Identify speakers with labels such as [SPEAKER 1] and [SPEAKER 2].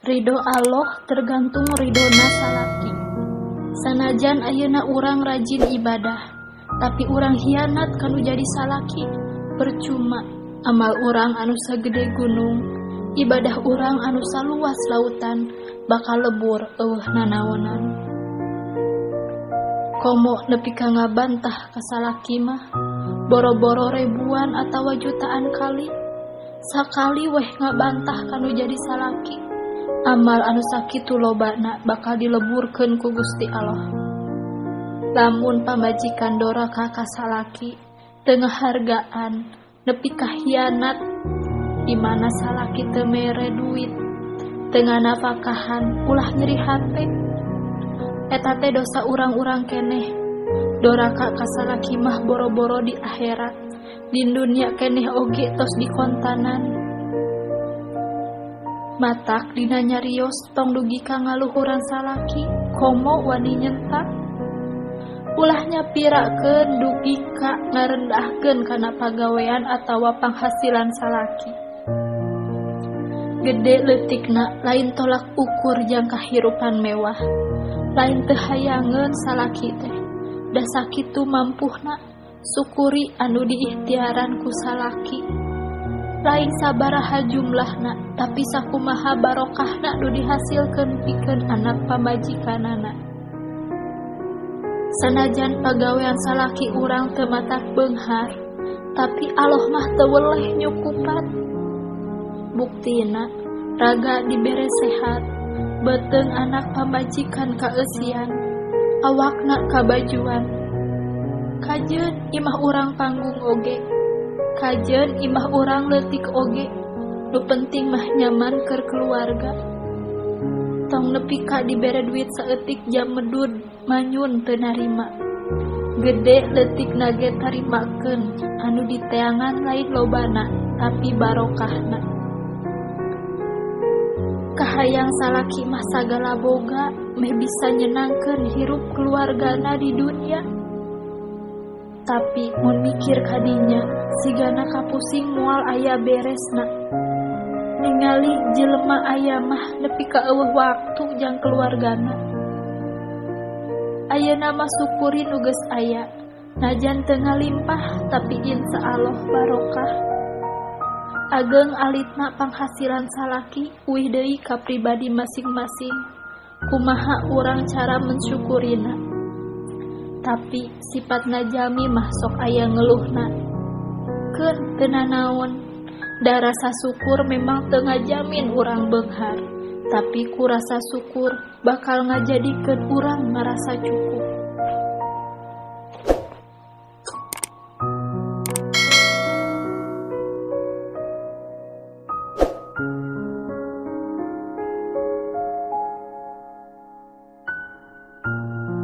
[SPEAKER 1] Ridho Allah tergantung ridhona salaki. Sanajan ayeuna urang rajin ibadah, tapi urang hianat kanu jadi salaki, percuma amal urang anu sagede gunung, ibadah urang anu saluas lautan bakal lebur euweuh nanaonan. Komo nepi ka ngabantah ka salaki mah, boro-boro ribuan atawa jutaan kali, sakali weh ngabantah kanu jadi salaki. Amal anu sakitu lobana bakal dileburkeun ku Gusti Allah. Lamun pamajikan doraka ka salaki, teu ngahargaan, nepi ka hianat, di mana salaki teu mere duit, teu nganafakahan, ulah nyeri hate. Eta teh dosa urang-urang keneh. Doraka ka salaki mah boro-boro di akhirat, di dunia keneh oge tos dikontanan. Matak dina nyarios tong dugi ka ngaluhuran salaki, komo wani nyentak. Ulah nyapirakeun dugi ka ngarendahkeun kana pagawean atawa panghasilan salaki. Gede leutikna lain tolak ukur jang kahirupan mewah. Lain teu hayangeun salaki teh. Da sakitu mampuhna, syukuri anu diikhtiaran ku salaki. Lain sabaraha jumlahna, tapi sakumaha barokahna nu dihasilkeun pikeun anak pamajikanana. Sanajan pagawean salaki urang teu matak beunghar, tapi Allah mah teu weleh nyukupan. Buktina, raga dibere sehat, beuteung anak pamajikan kaeusian, awakna kabajuan. Kajeun imah urang panggung oge, kajeun imah urang leutik oge, nu penting mah nyaman keur keluarga. Tong nepi ka dibere duit saeutik jam medud manyun teu narima. Gede leutikna ge tarimakeun, anu diteangan lain lobana tapi barokahna. Kahayang salaki mah sagala boga meh bisa nyenangkeun hirup keluargana di dunia. Tapi mun mikir kadinya sigana kapusing moal aya beresna. Ningali jelema aya mah nepi ka eueuh waktu jang keluargana. Ayeuna mah syukuri nu geus aya, najan teu ngalimpah tapi insya Allah barokah. Ageng alitna panghasilan salaki uih deui ka pribadi masing-masing. Kumaha urang cara mensyukurina. Tapi sifatna jalmi mah sok aya ngeluhna. Keun teu nanaon, da rasa syukur memang teu ngajamin urang beunghar, tapi ku rasa syukur bakal ngajadikeun urang ngarasa cukup.